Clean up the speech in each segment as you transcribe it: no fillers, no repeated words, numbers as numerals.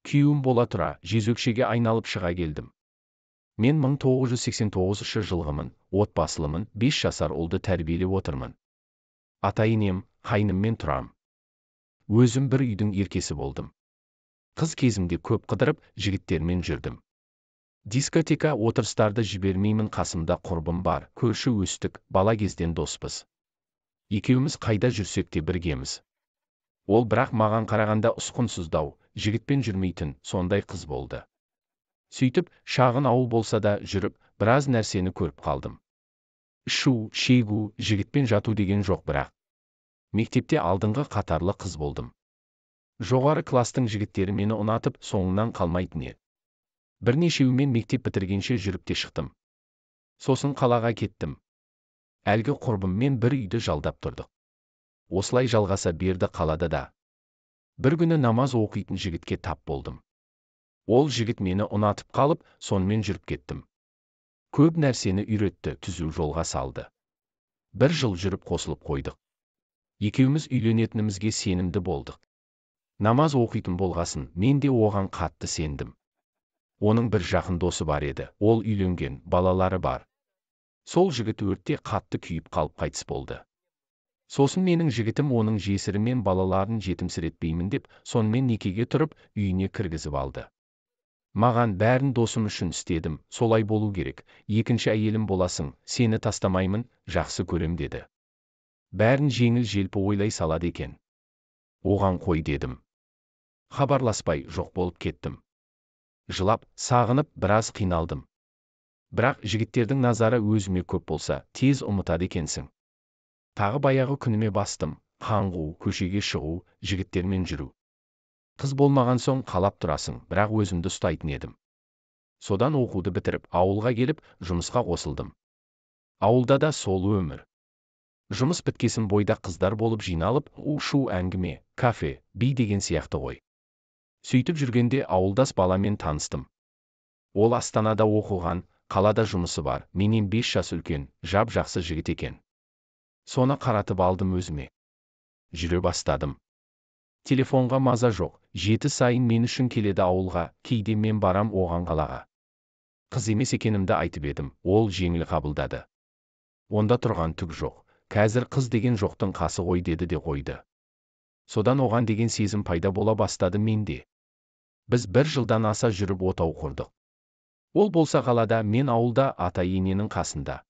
Күйеуім бола тұра, жезөкшеге айналып шыға келдім. Мен 1989 жылғымын, отбасылымын, 5 жасар ұлды тәрбиелеп отырмын. Ата-енем, қайныммен тұрам. Өзім бір үйдің еркесі болдым. Қыз кезімде көп қыдырып, жігіттермен жүрдім. Дискотека отырыстарды жібермеймін, қасымда құрбым бар, көрші өстік, бала кезден доспыз. Екеуміз қайда жүрсек те біргеміз. Ол бірақ маған қарағанда ұсқынсыздау, жігітпен жүрмейтін, сондай қыз болды. Сөйтіп, шағын ауыл болса да жүріп, біраз нәрсені көріп қалдым. Ішу, шегу, жігітпен жату деген жоқ бірақ. Мектепте алдыңғы қатарлы қыз болдым. Жоғары кластың жігіттері мені ұнатып, соңынан қалмайтын еді. Бірнешеуімен мектеп бітіргенше жүріп те шықтым. Сосын қалаға кеттім. Әлгі құрбыммен бір үйді жалдап тұрдық. Осылай жалғаса берді қалада да. Бір күні намаз оқитын жігітке тап болдым. Ол жігіт мені ұнатып қалып, сонымен жүріп кеттім. Көп нәрсені үйретті, түзу жолға салды. Бір жыл жүріп қосылып қойдық. Екеуміз үйленетінімізге сенімді болдық. Намаз оқитын болғасын, мен де оған қатты сендім. Оның бір жақын досы бар еді, ол үйленген, балалары бар. Сол жігіт өртте қатты күйіп қалып қайтыс болды. Сосын менің жігітім оның жесірі мен балаларын жетімсіретпеймін деп, сонымен некеге тұрып, үйіне кіргізіп алды. Маған бәрін досым үшін істедім, солай болу керек, екінші әйелім боласың, сені тастамаймын, жақсы көрем деді. Бәрін жеңіл желпі ойлай салады екен. Оған қой дедім. Хабарласпай жоқ болып кеттім. Жылап, сағынып, біраз қиналдым. Бірақ жігіттердің назары өзіме көп болса, тез ұмытады екенсің. Тағы баяғы күніме бастым, қаңғу, көшеге шығу, жігіттермен жүру. Қыз болмаған соң қалап тұрасың, бірақ өзімді ұстайтын едім. Содан оқуды бітіріп, ауылға келіп, жұмысқа қосылдым. Ауылда да сол өмір. Жұмыс біткесін бойдақ қыздар болып жиналып, у-шу әңгіме, кафе, би деген сияқты ғой. Сөйтіп жүргенде ауылдас баламен таныстым. Ол Астанада оқыған, қалада жұмысы бар, менен 5 жас үлкен, жап-жақсы жігіт екен. Соны қаратып алдым өзіме. Жүре бастадым. Телефонға маза жоқ, 7 сайын мен үшін келеді ауылға, кейде мен барам оған қалаға. Қыз емес екенімді айтып едім, ол жеңіл қабылдады. Онда тұрған түк жоқ, қазір қыз деген жоқтың қасы ғой деді де қойды. Содан оған деген сезім пайда бола бастады менде. Біз бір жылдан аса жүріп отау құрдық. Ол болса қалада, мен ауылда ата-ененің қасында.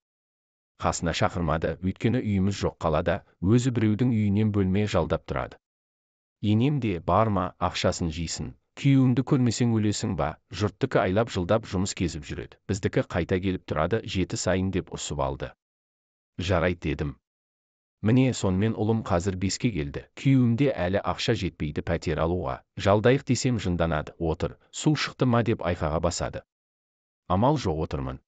Қасына шақырмады, өйткені үйіміз жоқ қалада, өзі біреудің үйінен бөлме жалдап тұрады. Енем де барма, ақшасын жейсін, күйеуіңді көрмесең өлесің ба, жұрттікі айлап жылдап жұмыс кезіп жүреді, біздікі қайта келіп тұрады 7 сайын деп ұрсып алды. Жарайды дедім. Міне сонымен ұлым қазір 5-ке келді, күйеуімде әлі ақша жетпейді пәтер алуға, жалдайық десем жынданады, отыр, су шықты ма деп айқаға басады. Амал жоқ отырмын.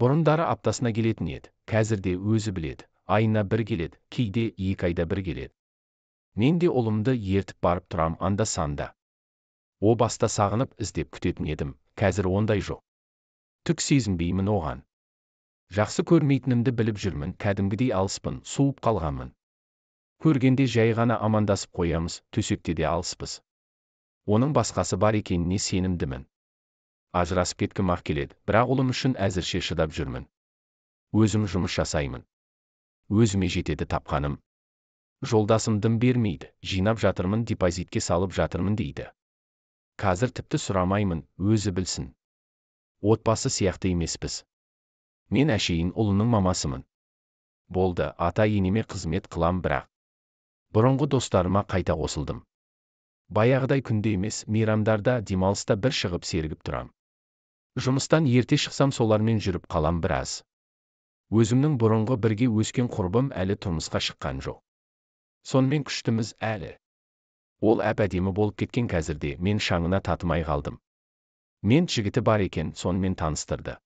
Бұрындары аптасына келетін еді, қазір де өзі біледі, айына бір келеді, кейде 2 айда бір келеді. Мен де ұлымды ертіп барып тұрам анда санда. О баста сағынып іздеп күтетін едім, қазір ондай жоқ. Түк сезінбеймін оған. Жақсы көрмейтінімді біліп жүрмін, кәдімгідей алыспын, суып қалғанмын. Көргенде жай ғана амандасып қоямыз, төсекте де алыспыз. Оның басқасы бар екеніне сенімдімін. Ажырасып кеткім ақ келеді, бірақ ұлым үшін әзірше шыдап жүрмін. Өзім жұмыс жасаймын. Өзіме жетеді тапқаным. Жолдасым дым бермейді, жинап жатырмын, депозитке салып жатырмын дейді. Қазір тіпті сұрамаймын, өзі білсін. Отбасы сияқты емеспіз. Мен әшейін ұлының мамасымын. Болды, ата-енеме қызмет қылам бірақ. Бұрынғы достарыма қайта қосылдым. Баяғыдай күнде емес, мейрамдарда, демалыста бір шығып сергіп тұрам. Жұмыстан ерте шықсам солармен жүріп қалам біраз. Өзімнің бұрынғы бірге өскен құрбым әлі тұрмысқа шыққан жоқ. Сонымен күштіміз әлі. Ол әп-әдемі болып кеткен қазірде, мен шаңына татымай қалдым. Мен жігіті бар екен, сонымен таныстырды.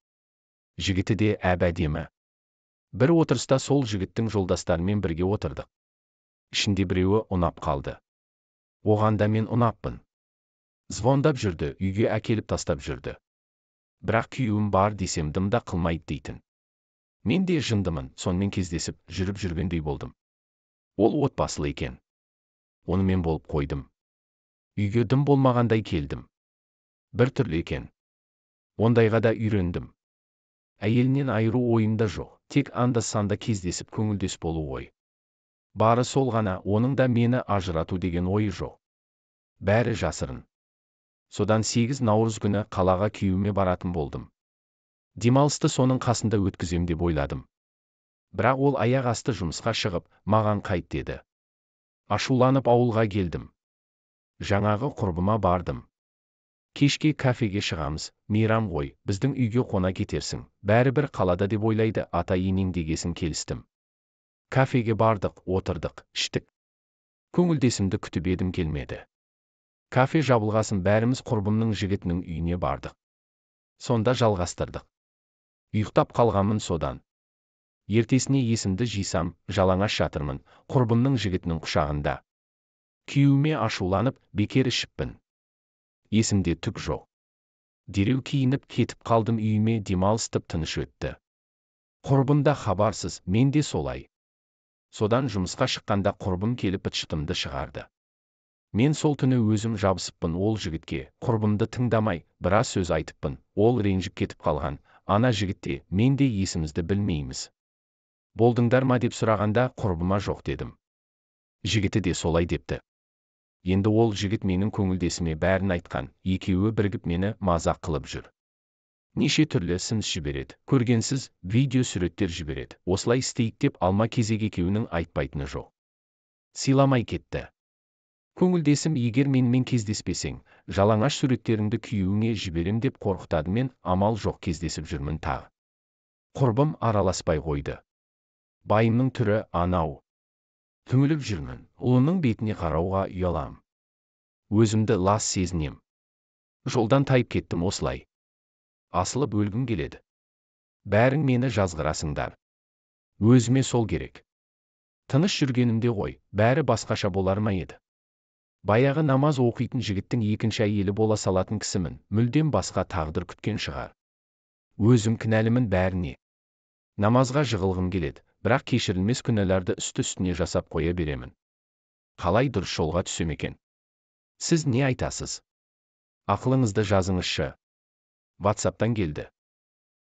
Жігіті де әп-әдемі. Бір отырыста сол жігіттің жолдастарымен бірге отырдық. Ішінде біреуі ұнап қалды. Оған да мен ұнаппын. Звондап жүрді, үйге әкеліп тастап жүрді. Бірақ күйеуім бар десем дым да қылмайды дейтін. Мен де жындымын, сонымен кездесіп, жүріп жүргендей болдым. Ол отбасылы екен. Онымен болып қойдым. Үйге дым болмағандай келдім. Бір түрлі екен. Ондайға да үйрендім. Әйелінен айыру ойымда жоқ, тек анда-санда кездесіп көңілдес болу ғой. Бары сол ғана, оның да мені ажырату деген ойы жоқ. Бәрі жасырын. Содан 8 наурыз күні қалаға күйеуіме баратын болдым. Демалысты соның қасында өткізем деп ойладым. Бірақ ол аяқ асты жұмысқа шығып, маған қайт деді. Ашуланып ауылға келдім. Жаңағы құрбыма бардым. Кешке кафеге шығамыз, мейрам ғой, біздің үйге қона кетерсің, бәрібір қалада деп ойлайды ата-енең дегесін келістім. Кафеге бардық, отырдық, іштік. Көңілдесімді күтіп едім, келмеді. Кафе жабылғасын бәріміз құрбымның жігітінің үйіне бардық. Сонда жалғастырдық. Ұйықтап қалғанмын содан. Ертесіне есімді жисам, жалаңаш жатырмын, құрбымның жігітінің құшағында. Күйеуіме ашуланып, бекер ішіппін. Есімде түк жоқ. Дереу киініп кетіп қалдым үйіме, демалыс тып-тыныш өтті. Құрбым да хабарсыз, мен де солай. Содан жұмысқа шыққанда құрбым келіп быт-шытымды шығарды. Мен сол түні өзім жабысыппын ол жігітке, құрбымды тыңдамай, біраз сөз айтыппын, ол ренжіп кетіп қалған, ана жігітте, мен де есімізді білмейміз. Болдыңдар ма деп сұрағанда құрбыма жоқ дедім. Жігіті де солай депті. Енді ол жігіт менің көңілдесіме бәрін айтқан, екеуі бірігіп мені мазақ қылып жүр. Неше түрлі сымс жібереді, көргенсіз видео суреттер жібереді, осылай істейік деп алма кезек екеуінің айтпайтыны жоқ. Сыйламай кетті. Көңілдесім егер менімен кездеспесең, жалаңаш суреттеріңді күйеуіңе жіберем деп қорқытады, мен амал жоқ кездесіп жүрмін тағы. Құрбым араласпай қойды. Байымның түрі анау. Түңіліп жүрмін, ұлының бетіне қарауға ұялам. Өзімді лас сезінем. Жолдан тайып кеттім осылай. Асылып өлгім келеді. Бәрің мені жазғырасыңдар. Өзіме сол керек. Тыныш жүргенімде ғой, бәрі басқаша болар ма еді? Баяғы намаз оқитын жігіттің екінші әйелі бола салатын кісімін, мүлдем басқа тағдыр күткен шығар. Өзім кінәлімін бәріне. Намазға жығылғым келеді, бірақ кешірілмес күнәларды үсті-үстіне жасап қоя беремін. Қалай дұрыс жолға түсем екен? Сіз не айтасыз? Ақылыңызды жазыңызшы. WhatsApp'тан келді.